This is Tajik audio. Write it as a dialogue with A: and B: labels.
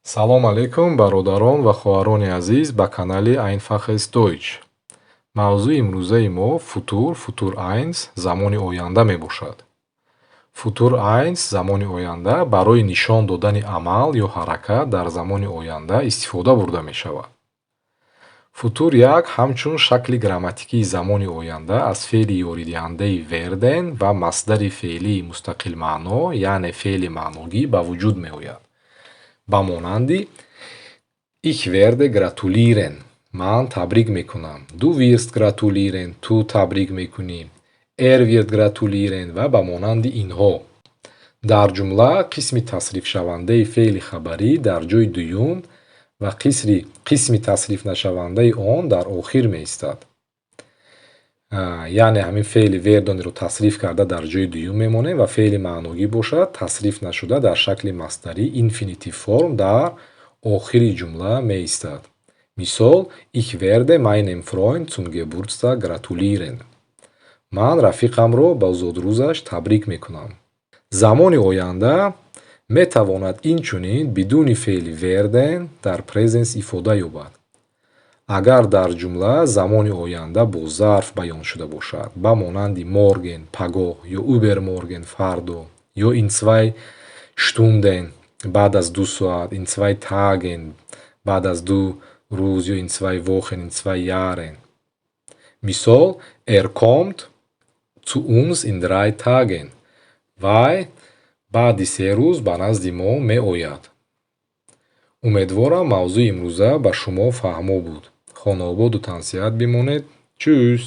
A: Салом алейкум, бародарон ва хоҳарони азиз, ба канали Einfaches Deutsch. Мавзӯи имрӯзаи мо Futur, Futur eins, замони оянда мебошад. Futur eins, замони оянда, барои нишон додани амал ё ҳаракат дар замони оянда истифода бурда мешавад. Futur як ҳамчун шакли грамматикии замони оянда аз феъли ёридиҳандаи werden ва масдари феълии мустақилмаъно, яъне феъли маъногӣ ба вуҷуд меояд. Ба монанди Ich werde gratulieren, ман табрик мекунам, Du wirst gratulieren, ту табрик мекунӣ, Er wird gratulieren ва ба монанди инҳо. Дар ҷумла қисми тасрифшавандаи феъли хабарӣ дар ҷои дуюм ва қисми тасрифнашавандаи он дар охир меистад. Яъне ҳамин феъли werden ро тасриф карда дар ҷои дуюм мемонем ва феъли маъногӣ бошад, тасриф нашуда, дар шакли масдарӣ, Infinitivform, дар охири ҷумла меистад. Мисол: Ich werde meinem Freund zum Geburtstag gratulieren. Ман рафиқамро ба зодрӯзаш табрик мекунам. Замони оянда метавонад инчунин бидуни феъли werden дар Präsens ифода ёбад, агар дар ҷумла замони оянда бо зарф баён шуда бошад, ба монанди morgen, пагоҳ, ё übermorgen, фардо, ё in zwei Stunden, баъд аз 2 соат, in zwei Tagen, баъд аз 2 рӯз, ё in zwei Wochen, in zwei Jahren. Мисол: Er kommt zu uns in 3 Tagen. Вай баъди 3 рӯз ба назди мо меояд. Умедворам, мавзӯи имрӯза ба шумо фаҳмо буд. Хонаободу тансиҳат бимонед. Tschüss.